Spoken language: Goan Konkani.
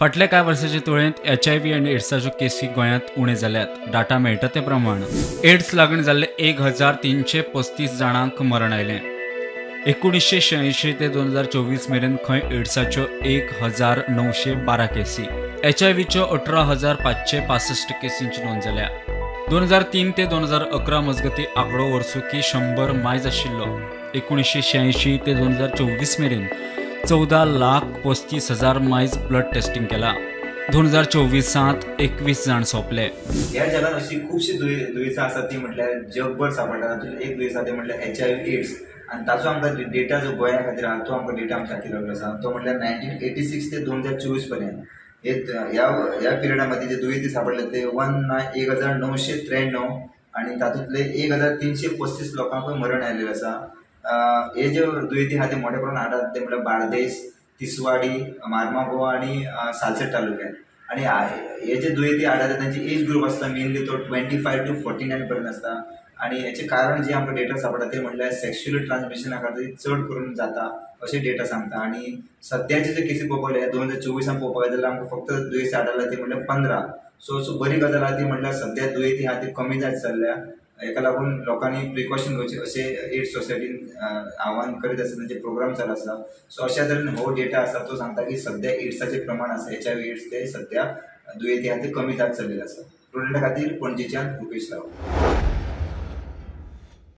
फाटल्या कांय वर्साचे तुळेंत HIV आनी एड्साच्यो केसी गोंयांत उणे जाल्यात. डाटा मेळटा ते प्रमाण एड्स लागण जाल्ले 1335 जाणांक मरण आयलें. 1986 ते 2024 मेरेन खंय एड्साच्यो 1912 केसी, HIVच्यो 18,565 केसींची नोंद जाल्या. 2003 ते 2011 मजगती आंकडो वर्सुकी 100 मायज आशिल्लो. 1986 ते 2024 मेरेन 14,35,000 मायज ब्लड टेस्टिंग केला. 2024 21 जाण सोंपले. ह्या जगात अशी खुबशी दुयेंसां आसात ती म्हटल्यार जगभर सांपडटा. तातूंत एक दुयेंस आसा ते म्हटल्यार HIV AIDS आनी ताचो आमकां डेटा जो गोंया खातीर आहा तो आमकां डेटा आमच्या हाती लागलो आसा. तो म्हटल्यार 1986 ते 2024 पर्यंत ह्या पिरियडा मदीं जे दुयेंती सांपडले ते 1993 आनी तातूंतले 1335 लोकांकूय मरण आयिल्लें आसा. हे जे दुयेंती आहा ते मोठ्या प्रमाणात हाडटात ते म्हटल्यार बार्देस, तिसवाडी, मार्मागोवा आनी सालसेट तालुक्यात. आनी हे जे दुयेंती हाडटा तांची एज ग्रूप आसता मेनली तो 25 to 49 पर्यंत आसता. आनी हेचें कारण जे आमकां डेटा सांपडटा ते म्हटल्यार सेक्शुअल ट्रान्समिशना खातीर चड करून जाता अशें डेटा सांगता. आनी सद्याचे जे केसी पळोवपाक गेल्यार 2024 पळोवपाक जाल्यार आमकां फक्त दुयेंस आडाला ते म्हटल्यार 15. सो सो बरी गजाल आहा ती म्हटल्यार सद्या दुयेंती आहा ती कमी जायत चल्ल्या. हेका लागून लोकांनी प्रिकॉशन घेवचे अशें एड्स सोसायटीन आव्हान करीत आसा, तांचे प्रोग्राम चालू आसा. सो अशा तरेन हो डेटा आसा तो सांगता की सद्या एड्साचें प्रमाण आसा HIV AIDS ते सद्या दुयेंती आहा ते कमी जायत चल्लेले आसा. प्रुडंटा खातीर पणजेच्यान रुपेश राव.